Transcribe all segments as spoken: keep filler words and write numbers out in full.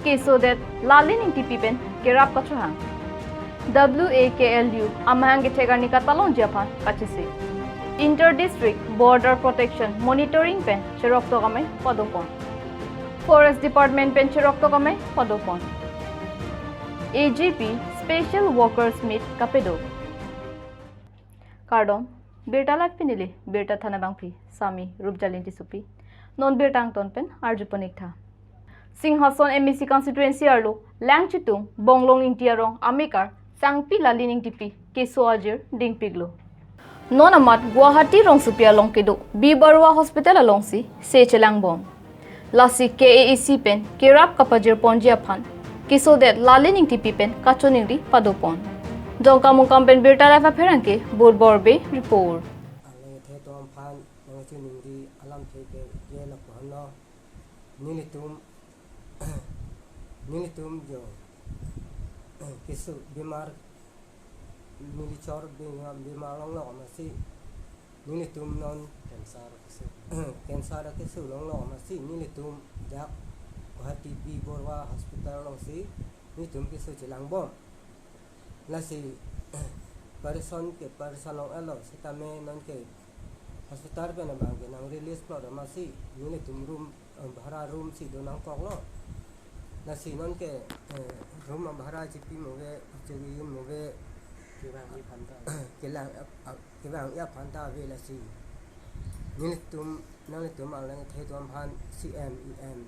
Keso det Lalin Ingtipi pen kerap kachohang. W A K L U amahang kethek arni katalonji aphan kachisi. Inter District Border Protection Monitoring pen cheroktok amei padopon. Forest Department pen cheroktok amei padopon. A G P Special Workers Meet kapedo. Kardom, birta live pinili, birta than abangpi, Sami Rupjalin Tissopi. Non birta angton pen arjuponik tha. Singhason M A C constituency arlo, Langchitung, Bonglong Ingti arong amekar, Sangpi Lalin Ingtipi, keso ajir dingpiklo. Non amat Guwahati rongsopi along kedo, B Baruah Hospital alongsi, se chelangbom. Lasi K A A C pen kerap kapajirponji aphan keso det Lalin Ingtipi pen kachiningri padopon. Dongkamukam pen birta live apherangke Bur Borbe report. Alang the atum aphan nangchiningri alamthe ke je lapu-an lo. Nelitum, nelitum jo keso bimar, neli chor bimar, bimar longlok amatsi nelitum non cancer keso, cancer keso longlok amatsi nelitum dak Guwahati B Baruah Hospital alongsi nelitum keso chelangbom. Lasi person ke person long elo sitame nonke hospital pen abang ke nang release plot amatsi nelitum room, eh, bhara room si do nangkoklo. Lasi nonke, eh, room abhara chipi move, chiri move, kevang-i aphan ta, kelang ap-, ap-, kevang-i aphan ta ave lasi. Nelitum, nanglitum alang the atum aphan C M, E M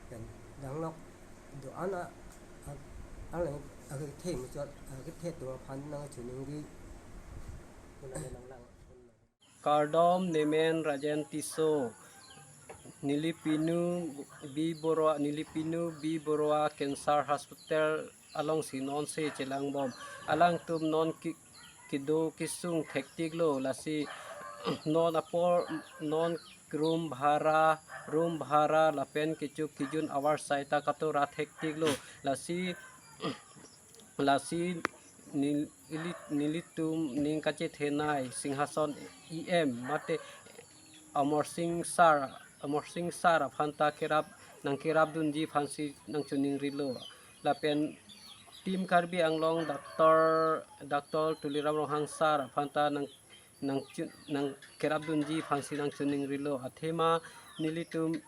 pen danglok do-an a, a, alang akethe muchot, akethe atum aphan nangchiningri. Kardom, nemen Rajen Tisso. Neli pinu B Baruah, neli pinu B Baruah Cancer Hospital alongsi non se chelangbom. Alangtum non ki-, kedo kesung thektiklo, lasi non apor, non room bhara, room bhara lapen kecho kejun avarsai ta katora thektiklo, lasi lasi nel-, ili-, nelitum ning kachethenei Singhason E M mate Amar Sing sir, Amar Sing sir aphan ta kerap, nangkerapdunji aphansi nangchiningrilo. Lapen Team Karbi Anglong Doctor, Doctor Tuliram Ronghang sir aphan ta nang, nangchi-, nangkerapdunji aphansi nangchiningrilo. Athema nelitum,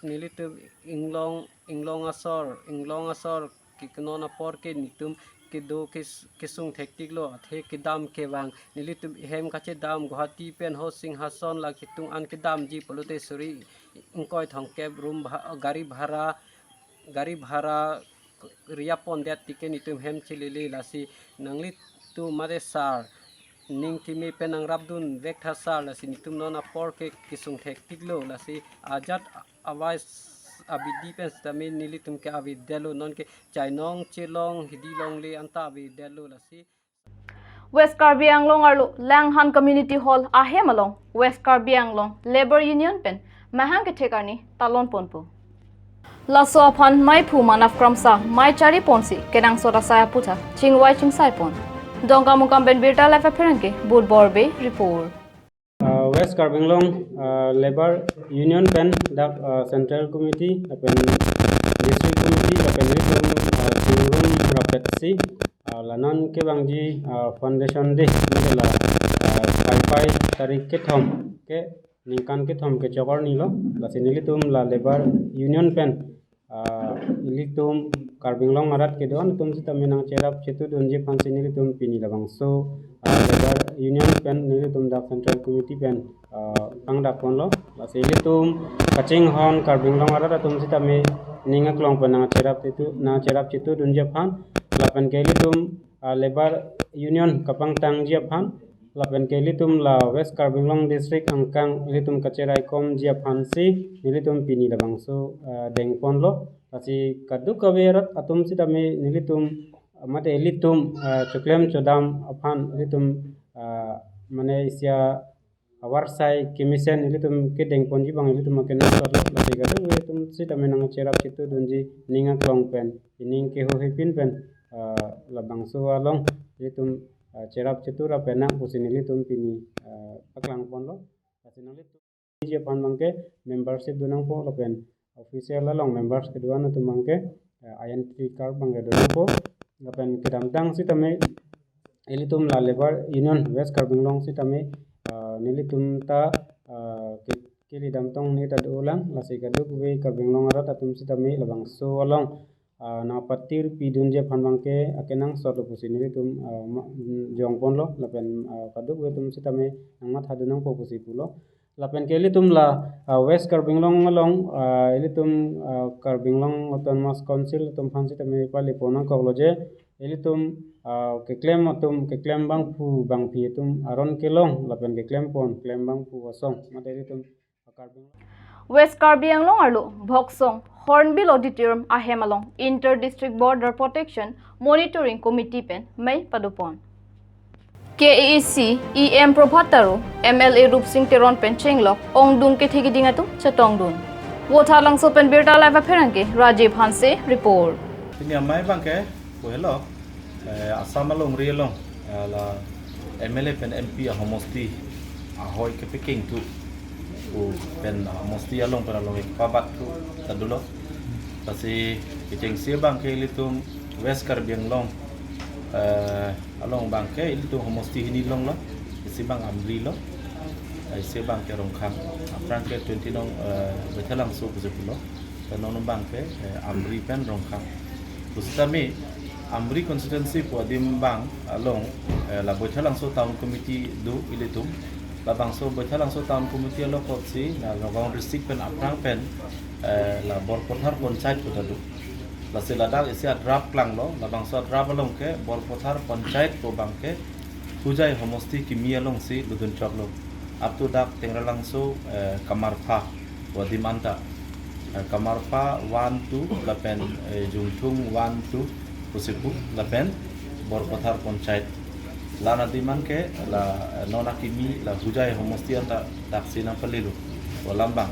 nelitum inglong, inglong asor, inglong asor ke, ke non apor ke nelitum kedo kes-, kesung thektiklo, athe kedam kevang nelitum hem kachedam Guwahati pen ho Singhason la ketung an kedamji pulote suri ingkoi thomkep room bha-, gari bhara, gari bhara riya pondet tike nelitum hem chelele, lasi nanglitum mate sir ning keme pen nangrapdun vek tha sir, lasi nelitum non apor ke kesung thektiklo, lasi ajat avai s-, abidi pen sitame nelitum ke avedetlo, nonke chainong chelong hidi longle anta avedetlo, lasi. West Karbi Anglong arlo Langhan Community Hall ahem along West Karbi Anglong Labour Union pen mahang kethek arni talonponpo. Laso aphan maiphu Manav Kramsa mai chariponsi kenangsot asai aphuthak chingvai chingsaipon. Dongkamukam pen birta live apherangke Bur Borbe report. Uh, West Karbi Anglong, uh, Labour Union pen dak, uh, Central Committee lapen District Committee lapen nelitum, uh, chingrum rapetsi, uh, la non kevangji, uh, Foundation Day mate la, uh, Paipai tarik kethom ke ningkan kethom kechok arni lo, lasi nelitum la Labour Union pen, ah, ilitum Karbi Anglong arat kedo-an atum sitame nangcherap chetudunji aphansi nelitum pini labangso, ah, Labour Union pen nelitum dak Central Committee pen, ah, pangdakponlo. Lasi ilitum kachinghon Karbi Anglong arat atum sitame ning aklong pen nangcherap chetu, nangcherap chetudunji aphan lapen ke ilitum, ah, Labour Union kapangtangji aphan lapen ke ilitum la West Karbi Anglong District angkang ilitum kacheraikomji aphansi nelitum pini labangso, ah, dengponlo. Lasi kadokave arat atum sitame nelitum, ah, mate ilitum, ah, choklem chodam aphan ilitum, ah, mane isi avarsai kemesen ilitum kedengponji abang ilitum akenangsotlo. Lasi kadokave atum sitame nangcherap chetudunji ning aklong pen, ining keho hepin pen, ah, labangso along ilitum, ah, cherap chetu ra penang pusi nelitum pini, ah, paklang ponlo. Lasi nanglitum aphan abangke membership do nangpo lapen official along members kedo-an atum abangke, eh, identity card abangke do nangpo. Lapen kedamtang sitame ilitum la Labour Union West Karbi Anglong sitame, eh, nelitum ta, eh, ke-, kili damtong ne ta dolang, lasi kadokave Karbi Anglong arat atum sitame labangso along, ah, nangpatir pidunji aphan abangke akenangsot lo pusi nelitum, ah, ma-, mm, jong ponlo lapen, ah, kadokave atum sitame nangmatha do nangpo pusi pulo. Lapen ke ilitum la, ah, West Karbi Anglong along, ah, ilitum, ah, Karbi Anglong Autonomous Council atum aphan sitame pali pon nangkoklo je, ilitum, ah, keklem atum, keklem bangphu bangphi atum aron kelong lapen keklem pon, klem bangphu asong mate ilitum Karbi Anglong. West Karbi Anglong arlo Bhoksong Hornbill Auditorium ahem along Inter District Border Protection Monitoring Committee pen mei pado pon. K A A C E M Prabhat Taro, M L A Rupsing Teron pen chenglok ongdung kethe keding atum chetongdun. Vothatlangso pen birta live apherangke Rajiv Hanse report. Pini amei abangke, puhelo, eh, Assam alongri along, eh, la M L A pen M P ahomosti ahoi kepekeng thu, pu pen ahomosti along pen along ekpabat thu ta dolo. Lasi kechengsi abangke ilitum West Karbi Anglong, eh, along abangke ilitum homosti hini longlo, isi abang Amri lo, isi abangke Rongkhang. Aphrang ke twenty nong, eh, Baithalangso pusi pulo. Te non abangke, eh, Amri pen Rongkhang. Pusitame Amri constituency pu adim abang along, eh, la Baithalangso Town Committee do ilitum. Labangso Baithalangso Town Committee along apotsi, la Nagaon District pen aphrang pen, eh, la Borpathar Panchayat pu ta do. Lasi ladak isi a-draft klanglo, labangso a-draft along ke Borpathar Panchayat pu abangke Hojai homosti kimi alongsi dodun choklo. Up to dak Tengralangso, eh, Kamarpha pu adim anta. Eh, Kamarpha one two lapen, eh, Jungthung one two pusi pu lapen Borpathar Panchayat. La adim an ke la, eh, non akimi la Hojai homosti anta daksi nangpalilo. Pu alam abang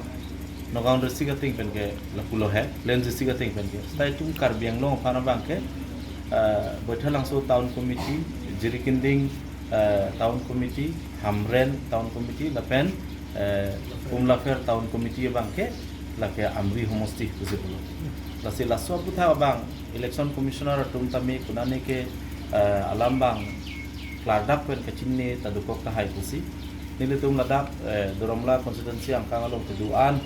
Nagaon District ateng pen ke lapulo he, Plain District ateng pen ke. Seta itum Karbi Anglong aphan abangke, eh, Baithalangso Town Committee, Jirikinding, eh, Town Committee, Hamren Town Committee, lapen, eh, Umlapher Town Committee abangke, lake Amri homosti pusi pulo. Lasi laso aputhak abang Election Commissioner atum tame konane ke, eh, alam abang klardak pen kachinine ta dokok tahai pusi. Nelitum ladak, eh, Duar Amla constituency angkang along kedo-an,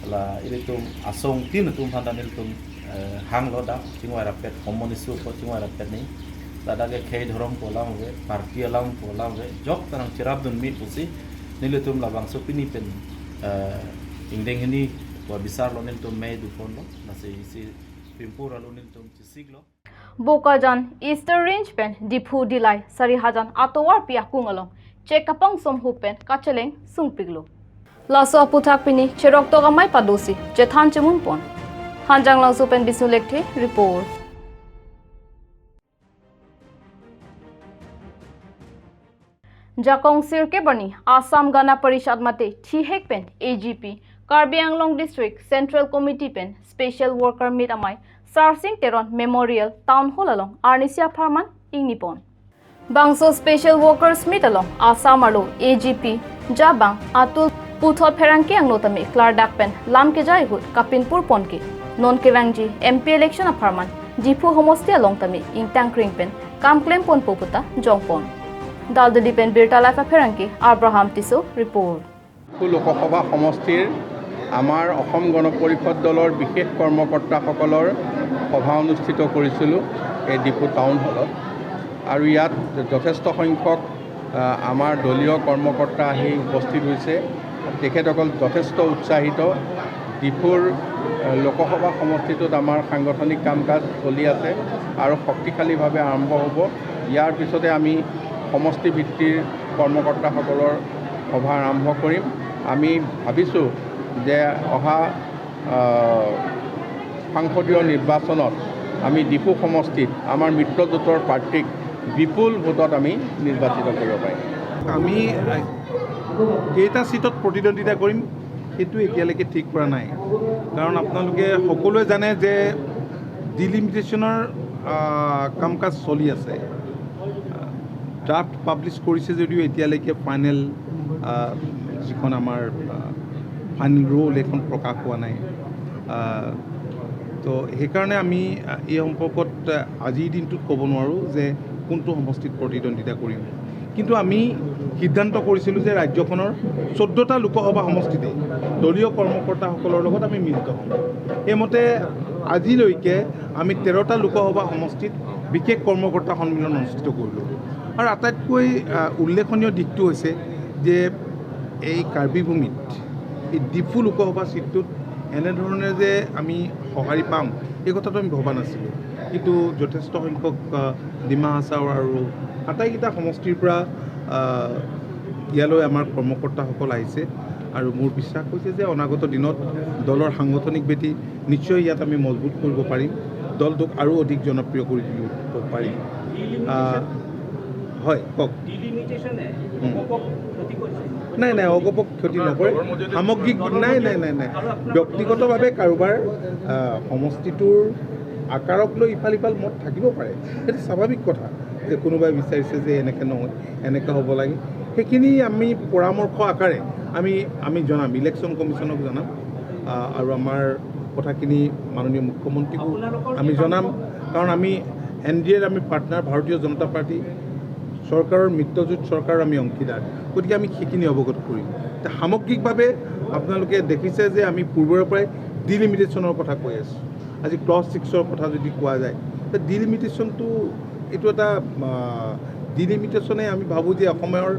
la ilitum asong tin atum aphan ta nelitum, eh, hanglo dak, chingvai rapet, common issue ko chingvai rapet ni. Ladak ke khei dhorom pu alam ave, party alam pu alam ave, jok ta nangcherapdun me pusi, nelitum labangso pini pen, eh, ingdeng hini pu abisar along nelitum mei do ponlo, lasi isi pimpur along nelitum chesiklo. Bokajan Eastern Range pen Diphu Dillai Sarihajan atovarpi akung along chek kapangsom hup pen kacheleng sungpiklo. Laso aputhak pini cheroktok amei padosi chethan chemun pon. Hanjanglangso pen Bisnu Lekthe report. Jakong sirkep arni Assam Gana Parishad mate thihek pen A G P Karbi Anglong District Central Committee pen Special Worker Meet amei Sarsing Teron Memorial Town Hall along arnisi apharman ingni pon. Bangso Special Workers Meet along Assam arlo A G P jabang Atul Puthot pherangke angno tame klardak pen lam kejai ahut kapinpur pon ke non kevangji M P election apharman Diphu homosti along tame ingtang kring pen kam klem ponpo puta jong pon. Daldali pen birta live apherangke Abraham Tisso report. Diphu লোকসভা সমষ্টিৰ আমাৰ অসম গণ পৰিষদ দলৰ বিশেষ কৰ্মকৰ্তাসকলৰ সভা অনুষ্ঠিত কৰিছিলোঁ এই ডিফু টাউন হলত। আৰু ইয়াত যথেষ্ট সংখ্যক, আহ, আমাৰ দলীয় কৰ্মকৰ্তা আহি উপস্থিত হৈছে। তেখেতসকল যথেষ্ট উৎসাহিত। ডিফুৰ, আহ, লোকসভা সমষ্টিটোত আমাৰ সাংগঠনিক কাম কাজ চলি আছে আৰু শক্তিশালীভাৱে আৰম্ভ হ'ব। ইয়াৰ পিছতে আমি সমষ্টি ভিত্তিৰ কৰ্মকৰ্তাসকলৰ সভা আৰম্ভ কৰিম। আমি ভাবিছোঁ যে অহা, আহ, সাংসদীয় নিৰ্বাচনত আমি ডিফু সমষ্টিত আমাৰ মিত্ৰজোঁটৰ প্ৰাৰ্থীক বিপুল ভোটত আমি নিৰ্বাচিত কৰিব পাৰিম। আমি, আহ, কেইটা ছিটত প্ৰতিদ্বন্দ্বিতা কৰিম, সেইটো এতিয়ালৈকে ঠিক কৰা নাই। কাৰণ আপোনালোকে সকলোৱে জানে যে ডিলিমিটেশ্যনৰ, আহ, কাম কাজ চলি আছে। ড্ৰাফ্ট পাব্লিছ কৰিছে যদিও এতিয়ালৈকে ফাইনেল আহ, যিখন আমাৰ ফাইনেল ৰোল, এইখন প্ৰকাশ হোৱা নাই। আহ, তো সেইকাৰণে আমি আহ, এই সম্পৰ্কত আহ, আজিৰ দিনটোত ক'ব নোৱাৰোঁ যে কোনটো সমষ্টিত প্ৰতিদ্বন্দ্বিতা কৰিম। কিন্তু আমি সিদ্ধান্ত কৰিছিলোঁ যে ৰাজ্যখনৰ চৈধ্যটা লোকসভা সমষ্টিতে দলীয় কৰ্মকৰ্তাসকলৰ লগত আমি মিলিত হ'ম। সেইমতে আজিলৈকে আমি তেৰটা লোকসভা সমষ্টিত বিশেষ কৰ্মকৰ্তা সন্মিলন অনুষ্ঠিত কৰিলোঁ। আৰু আটাইতকৈ আহ, উল্লেখনীয় দিশটো হৈছে যে এই কাৰ্বি ভূমিত, এই ডিফু লোকসভা চিটটোত এনেধৰণে যে আমি সঁহাৰি পাম, এই কথাটো আমি ভবা নাছিলোঁ। কিন্তু যথেষ্ট সংখ্যক আহ, ডিমা হাছাও আৰু আটাইকেইটা সমষ্টিৰ পৰা আহ, ইয়ালৈ আমাৰ কৰ্মকৰ্তাসকল আহিছে আৰু মোৰ বিশ্বাস হৈছে যে অনাগত দিনত দলৰ সাংগঠনিক ভেটি নিশ্চয় ইয়াত আমি মজবুত কৰিব পাৰিম, দলটোক আৰু অধিক জনপ্ৰিয় কৰি তুলিব পাৰিম। আহ, হয়, কওক। ডিলিমিটেশ্যনে হুম। অগপক ক্ষতি কৰিছে? নাই, নাই, অগপক ক্ষতি নকৰে। সামগ্ৰিক, নাই, নাই, নাই, নাই। ব্যক্তিগতভাৱে কাৰোবাৰ আহ, সমষ্টিটোৰ আকাৰক লৈ ইফাল সিফাল মত থাকিব পাৰে, সেইটো স্বাভাৱিক কথা যে কোনোবাই বিচাৰিছে যে এনেকৈ নহয়, এনেকৈ হ'ব লাগে। সেইখিনি আমি পৰামৰ্শ আকাৰে আমি আমি জনাম, ইলেকশ্যন কমিশ্যনক জনাম। আহ, আৰু আমাৰ কথাখিনি মাননীয় মুখ্যমন্ত্ৰীকো আমি জনাম, কাৰণ আমি এন ডি এৰ আমি পাৰ্টনাৰ, ভাৰতীয় জনতা পাৰ্টি চৰকাৰৰ মিত্ৰজোঁট চৰকাৰৰ আমি অংশীদাৰ, গতিকে আমি সেইখিনি অৱগত কৰিম। এতিয়া সামগ্ৰিকভাৱে আপোনালোকে দেখিছে যে আমি পূৰ্বৰে পৰাই ডিলিমিটেশ্যনৰ কথা কৈ আছোঁ। আজি ক্লজ ছিক্সৰ কথা যদি কোৱা যায়, তে ডিলিমিটেশ্যনটো এইটো এটা ডিলিমিটেশ্যনে আমি ভাবোঁ যে অসমৰ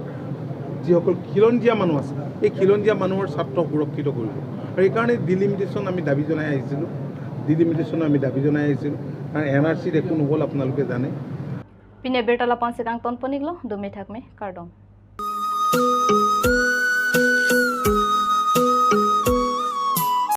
যিসকল খিলঞ্জীয়া মানুহ আছে, এই খিলঞ্জীয়া মানুহৰ স্বাৰ্থ সুৰক্ষিত কৰিব। আৰু এইকাৰণে ডিলিমিটেশ্যন আমি দাবী জনাই আহিছিলোঁ, ডিলিমিটেশ্যন আমি দাবী জনাই আহিছিলোঁ। কাৰণ এন আৰ চিত একো নহ'ল, আপোনালোকে জানে। Pini abirta lapu-an si kangton pon-iklo, dome thakme, kardom.